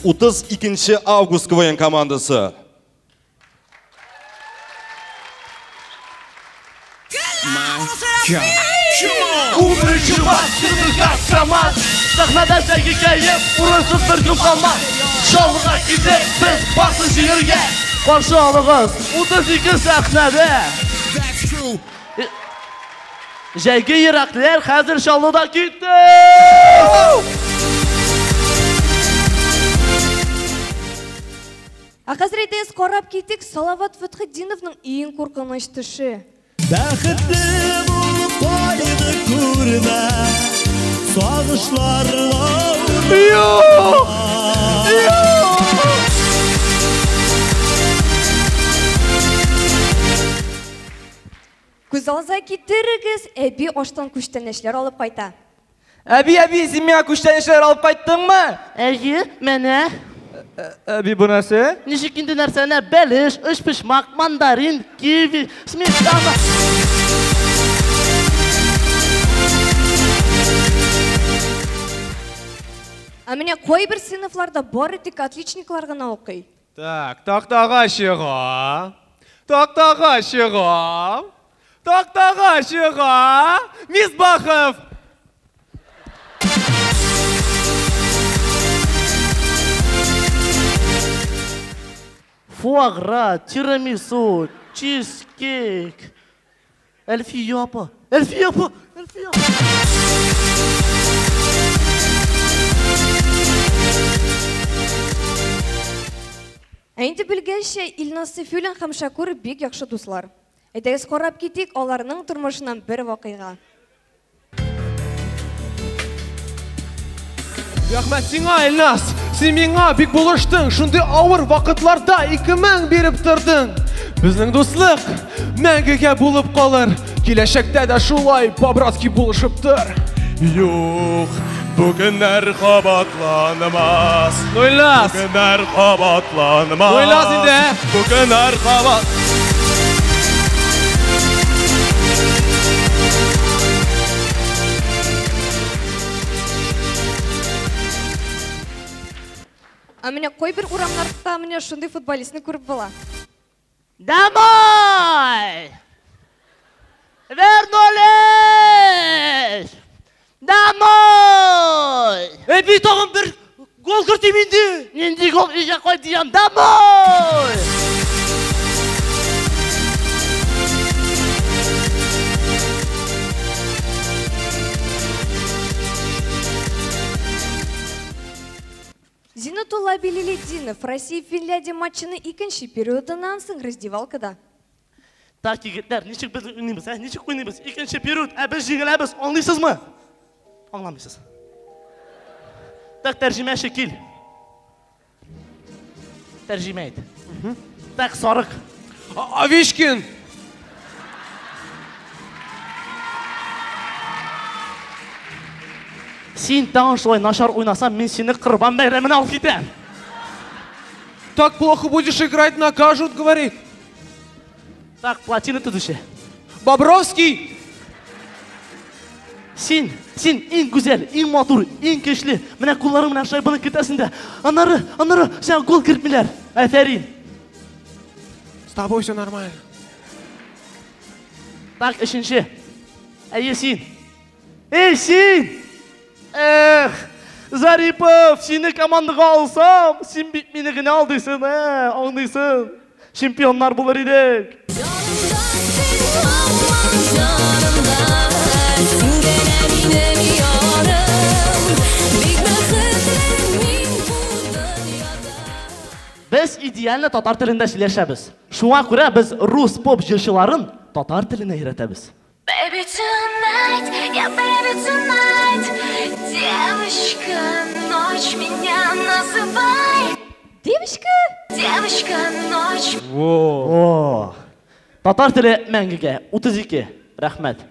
32 август КВН командасы. Сәхнәдә җәйге кәеф, урынсыз бер кем калмас. Чаллыга килдек без барсын җиңәргә. Каршы алыгыз, 32 сәхнәдә. Җәйге йөрәкләр хәзер Чаллыда китте. Ә хәзер әйдәгез карап китик Салават Фәтхетдиновның иң куркыныч төше. Бәхетле булып кайгы күрмә. Сагышларга Юк! Юк! Күз алдыгызга китерегез, әби аштан күчтәнәчләр алып кайта. Әби, әби, син миңа күчтәнәчләр алып кайттыңмы? Әйе, менә. Әби, бу нәрсә? Ничек инде нәрсәне? Бәлеш, өчпочмак, мандарин, киви, сметана. Ә менә кайбер сыйныфларда бары тик отличниклар гына укый. Так, тактага чыга. Тактага чыга. Тактага чыга. Мисбахов. Фуагра, тирамису, чизкейк. Әлфия апа, Әлфия апа, Әлфия апа. Ә инде белгәнчә, Илназ Сәйфуллин һәм Шакур бик яхшы дуслар. Әйдәгез карап китик аларның тормышыннан бер вакыйга. Рәхмәт сиңа, Илназ! Син миңа бик булыштың, шундый авыр вакытларда 2000 биреп тордың. Безнең дуслык мәңгегә булып калыр. Киләчәктә дә шулай по-братски булышып тор. Юк, бу көннәр кабатланмас. Ну, Илназ! Бу көннәр кабатланмас. Ну, Илназ инде! Бу көннәр кабат... Ә менә кайбер урамнарда менә шундый футболистны күреп була. Домой! Вернулись! Домой! Әби, тагын бер гол кертим инде. Нинди гол? Өйгә кайт дигән. Домой! Зинатулла Билелетдинов Россия-Финляндия матчының икенче периодыннан соң раздевалкада. Так, егетләр, ничек без уйныйбыз, ә? Ничек уйныйбыз? Икенче период, ә без җиңеләбез, аңлыйсызмы? Аңламыйсыз. Так, тәрҗемәче кил. Тәрҗемә ит. Так, сарык. Овечкин! Син тагын шулай начар уйнасаң, мин сине Корбан бәйрәменә алып китәм. Так плохо будешь играть, накажут, говорит. Так, плотина төзүче. Бобровский! Син, син иң гүзәл, иң матур, иң көчле. Менә кулларың белән шайбаны кертәсең дә. Аннары, аннары сиңа гол кертмиләр. Афәрин. С тобой все нормально. Так, өченче. Әйе, син. Эй, син! Эх, Зарипов, сине командага алсам, син бит мине генә алдыйсың, ә, аңлыйсың. Чемпионнар булыр идек. Без идеально татар телендә сөйләшәбез. Шуңа күрә без рус поп җырчыларын татар теленә өйрәтәбез. Baby tonight, yeah, baby tonight. Девочка, ночь меня называй. Девочка? Девочка, ночь. Во. Татар теле мәңгегә 32. Рәхмәт.